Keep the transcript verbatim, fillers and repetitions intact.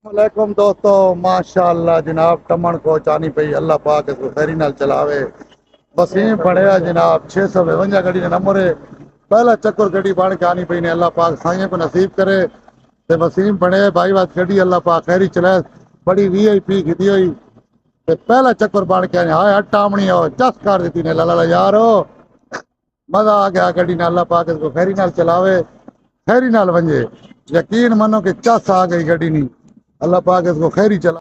علیکم دوستو، ماشاءاللہ جناب، ٹمن کوچ آنی پئی، اللہ پاک اس کو خیری نال چلاوے۔ وسیم بھنڑیا جناب، چھ سو بونجا گڈی دا نمبر ہے۔ پہلا چکر گڈی بن کے آنی پئی نے، اللہ پاک سائیں کو نصیب کرے۔ تے وسیم بھنڑیا بھائی واسطے گڈی اللہ پاک خیری چلائے، بڑی وی آئی پی کھدی ہوئی۔ تے پہلا چکر بن کے آنی، ہائے ہٹ آمنی ہو، چس کر دیتی نے، لا لا لا یارو۔ مزہ آ گیا گڈی نال، اللہ پاک اس کو خیری نال چلاوے، خیری نال ونجے۔ یقین منو کہ چس آ گئی گڈی نی، اللہ پاک اس کو خیری چلا۔